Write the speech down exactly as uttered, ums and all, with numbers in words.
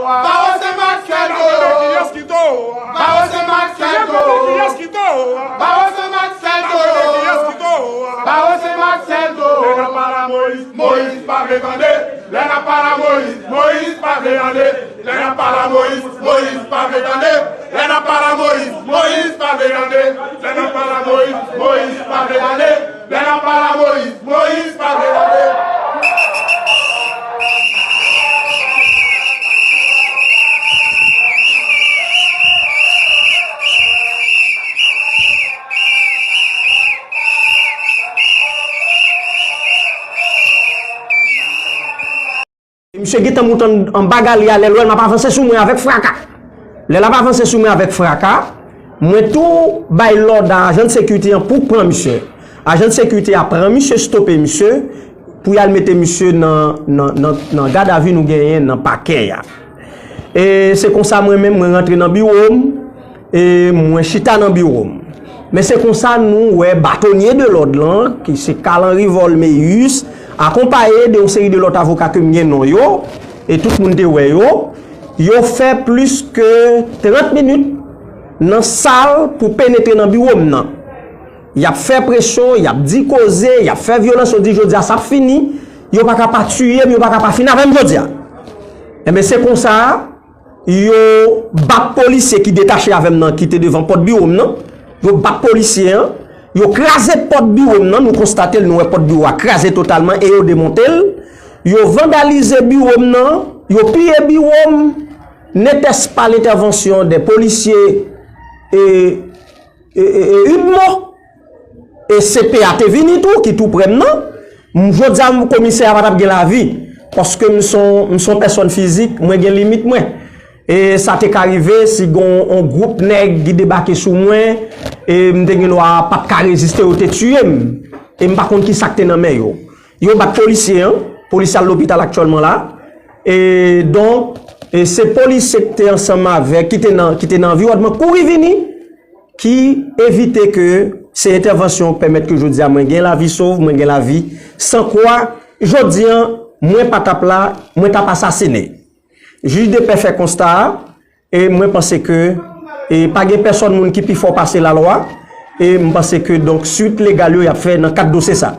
Bawo Sen Mak Sèldo. Bawo Sen Mak Sèldo. Bawo Sen Mak Sèldo. Bawo Sen Mak Sèldo. Lè n ap pale a Moyiz, Moyiz pa vle tande. Lè n ap pale a Moyiz, Moyiz pa vle tande. Lè n ap pale a Moyiz, Moyiz pa vle tande. Lè n ap pale a Moyiz, Moyiz pa vle tande. Lè n ap pale a Moyiz, Moyiz pa vle tande. Lè n ap pale a Moyiz, Moyiz pa vle tande. Misye gentan moute anba galri a, lè l wè m ap avanse sou mwen avèk fraka. Lè l ap avanse sou mwen avèk fraka, mwen tou bay lòd a ajan de sekirite an pou pran misye. Ajan de sekirite a pran misye, stope misye, pou y al mete misye nan, nan, nan, nan gadavi nou genyen nan pakè a. E se konsa mwen menm, mwen rantre nan biwo m, e mwen chita nan biwo m. Men se konsa nou wè batonye de lòd lan, ki se Carl Henry Vol Meyus, akonpaye de yon seri de lòt avoka ke m gen non yo, e tout moun te wè yo, yo fè plis ke trant minit nan sal pou penetre nan biwo m nan. Y ap fè presyon, y ap di koze, y ap fè vyolans, yo di jodi a sa ap fini, yo pa ka pa tiye m, yo pa ka pa fin avè m jodi a. Enben, se konsa, yo bat polisye ki detache avè m nan, ki te devan pòt biwo m nan. Yo bat polisye an, yo kraze pòt biwo m nan, nou konstate l, nou wè pòt biwo a kraze totalman e yo demonte l. Yo vandalize biwo m nan, yo piye biwo m, n'était-ce pas l'intervention des policiers, e, e, e, e, UDMO, e C P A te vini tou, ki tou prè m nan. M, jodi a, m, komisè a pa t ap gen lavi, paske m se yon, m se yon pèsòn fizik, mwen gen limit mwen. E sa te ka rive si gen yon gwoup nèg ki debake sou mwen, e m te gen dwa pa t ka reziste, yo te tiye m. E m pa konn ki sa k te nan men yo. Yo bat polisye an, polisye al lopital aktyèlman la. E donk, e se polisye ki te ansanm avèk, ki te nan, ki te nan anviwònman kouri vini, ki evite ke se entèvansyon pèmèt ke jodi a mwen gen lavi sov, mwen gen lavi san kwa. Jodi a, mwen pa t ap la, mwen t ap asasine. Jij de pè fè konsta a, e mwen panse ke, e pa gen pèsòn moun ki pi fò pase lalwa, e m panse ke donk swit legal yo y ap fè nan kad dosye sa.